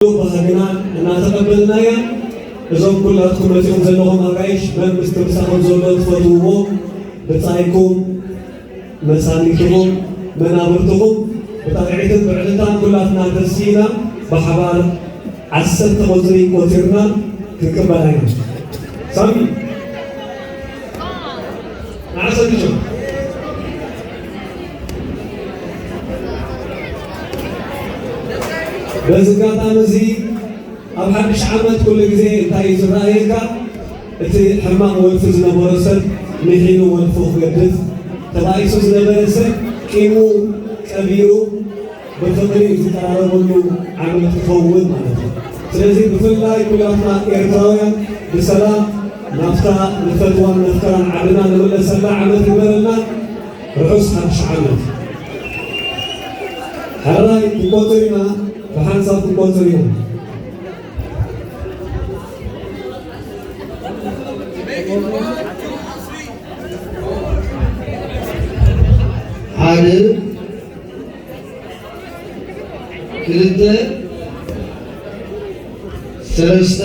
ባህግና እናተቐበልናያ፣ እዞም ኩላትኩም መፂኹም ዘለኹም ኣጋይሽ መን ምስቲ ምሳኹም ዘሎ ትፈትውዎ ብፃይኩም መሳኒትኹም መናብርትኹም ብጣቕዒትን ብዕልልታን ኩላትና ተሲኢና ብሓባር ዓሰርተ ቁፅሪ ቆፂርና ክንቅበላ ኢና። ሳሚ፣ ንዓሰርተ ሸሞንተ። በዚ ኣጋጣሚ እዚ ኣብ ሓድሽ ዓመት ኩሉ ግዜ እንታይ እዩ ዝረኣየካ? እቲ ሕማቕ ወልፊ ዝነበሮ ሰብ ምሒሉ ወልፉ ክገድፍ፣ ተባኢሱ ዝነበረ ሰብ ቂሙ ቀቢሩ ብፍቕሪ ዝቀራረበሉ ዓመት ክኸውን ማለት እዩ። ስለዚ ብፍላይ ኩላትና ኤርትራውያን ብሰላም ናብታ ንፈትዋን ነፍቅራን ዓድና ንምለሰላ ዓመት ይግበረልና። ርሑስ ሓድሽ ዓመት። ሕራይ ክንቆጽር ኢና፣ ብሓንሳብ ክንቆጽር ኢና። ሓደ፣ ክልተ፣ ሰለስተ፣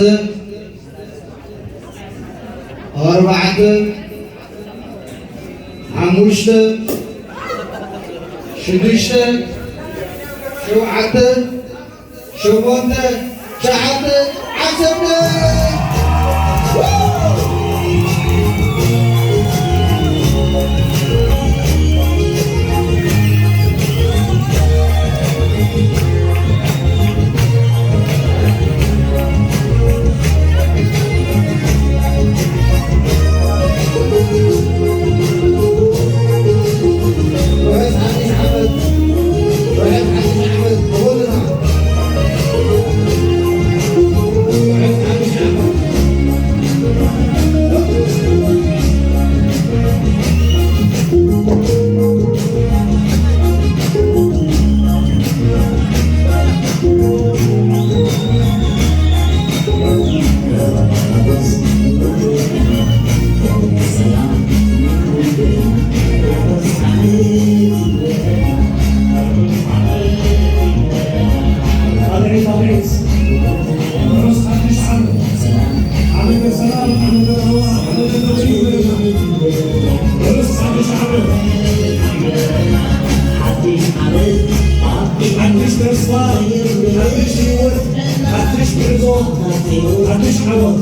ኣርባዕተ፣ ሓሙሽተ፣ ሽዱሽተ፣ ሸውዓተ፣ ሸሞንተ፣ ትሽዓተ፣ ዓሰርተ። ሓድሽ ተስፋ፣ ሓድሽ ህይወት፣ ሓድሽ ጉዕዞ፣ ሓድሽ ዓወት።